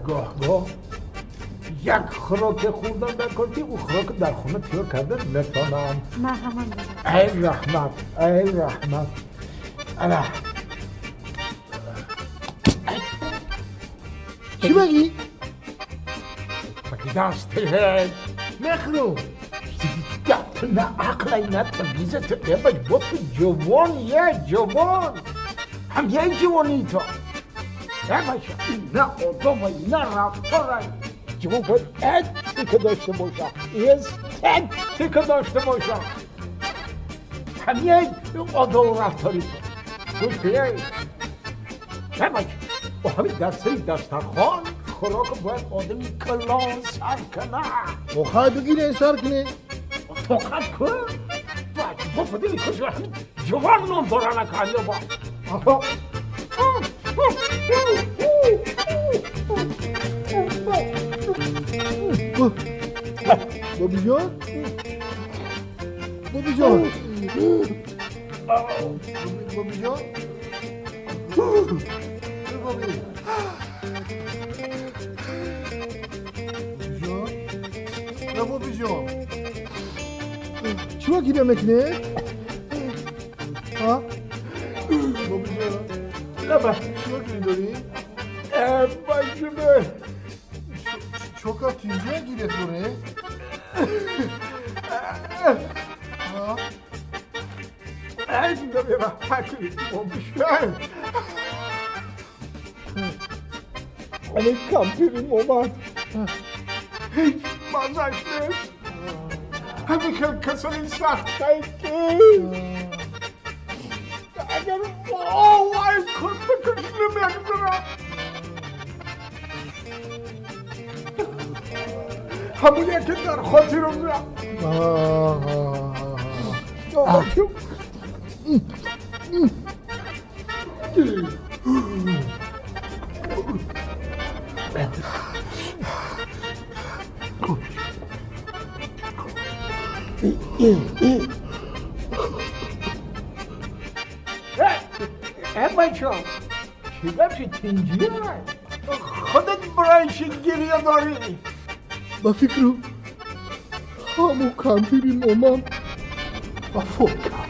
Гоҳ-гоҳ як хӯроке хӯрдан дар кор ки ӯ хӯрок дар хона тайёр кардан натонам. Марҳамат. Ай раҳмат, ай раҳмат. Ана. Чӣ мегӣ? Маги даст мехру. На ақлай, на тамизат, эбач бо ту ҷавон, я ҷавон. Ҳам яй ҷавонӣ то. Эбач, на одамай, на рафторай. Ҷавон бояд этика дошта боша, эстетика дошта боша. Ҳам яй одову рафтори ту. Гӯш кунай. Эбач, бо ҳамин дар сари дастархон хӯрока бояд одами калон сар кунад. Охай бигирен сар кунем. Тоқат кун. Бач, бо дили хуш ҳамин ҷавон ном дорана камёба. Бобиҷон? Бобиҷон? Бобиҷон? Боби. Бобиҷон? На бобиҷон. Чиро гиря мекунед? А? Бобиҷон? Лаба. Чиро гиря дорӣ? Бачуме. Чока тинҷа гиря дорӣ? А? Ай, бобиҷон. Ани кампирим омад. Ҳеҷ маззаш нест. Ҳамин хел касали сахт ки агар вой куртакаш намегзарад. Ҳамон яке дар хотирам рафт. Бачо, чӣ гапши тинҷия? Худат барои гиря дорӣ. Ба фикру ҳаму кампири момам вафот кард.